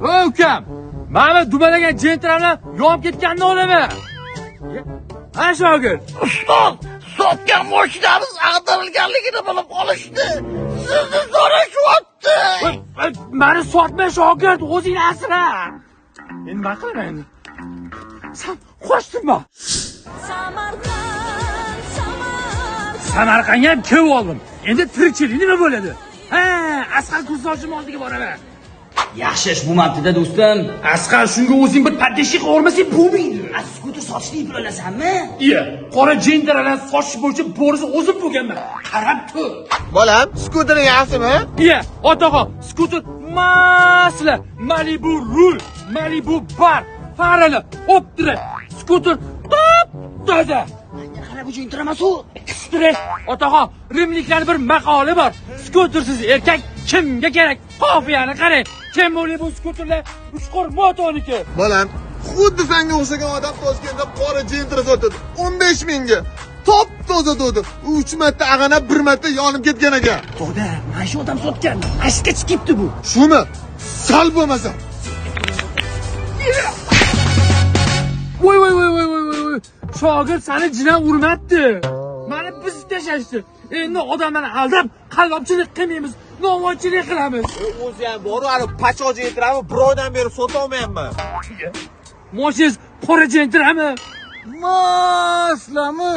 Voy ukam, mana dumalagan Gentrani yonib ketganini olaman. Ha, shogird. Ustoz, sotgan mashinamiz ag'darilganligini bilib qolishdi. Sizni so'rashyapti. Voy, voy, mani sotma, shogird, o'zingni asra. Endi nima qilaman endi? San qochdingmi? Samarqand, Samarqand. Samarqandga ham kelib oldim. Endi tirikchilik nima bo'ladi? Ha, Asqar kursdoshim oldiga boraman. Yaxshi ish bo'lmabdi-da, do'stim. Asqar, shunga o'zing bir поддержка qilib bo'lmaydi. A, skuter sotishni pul olasanmi? Iya, qora Gentralarni sotish bo'yicha bo'risi o'zim bo'lganman. Qarab tur. Bolam, skutering yaxshimi? Iya, otaxon, skuter masla, Malibu rul, Malibu bar, farali, Optra, skuter top toza. Qara, bu Gentra emas u. Stress, otaxon, rimliklar bir maqoli bor. Skutersiz erkak kimga kerak? Qofiyani qarang. Kim bo'ldi bu skuterlar? Uchqur motoniki. Bolam, xuddi senga o'xshagan odam Toshkentda qora Gentra sotadi. 15 mingga. Top toza toza. 3 marta ag'anab, 1 marta yonib ketgan ekan. To'g'ri, mana shu odam sotgan. Ashga chiqibdi bu. Shumi? Sal bo'lmasa. Voy voy voy voy voy voy voy. Shogird sani jinan urmabdi. Mani biz tashlashdi. Endi odamlarni aldab qallobchilik qilmaymiz, novvoychilik qilamiz. O'zi ham boru, hali pachoq Gentrani bir oydan beri sotolmayapman. Moshingiz qora Gentrami? Maslami?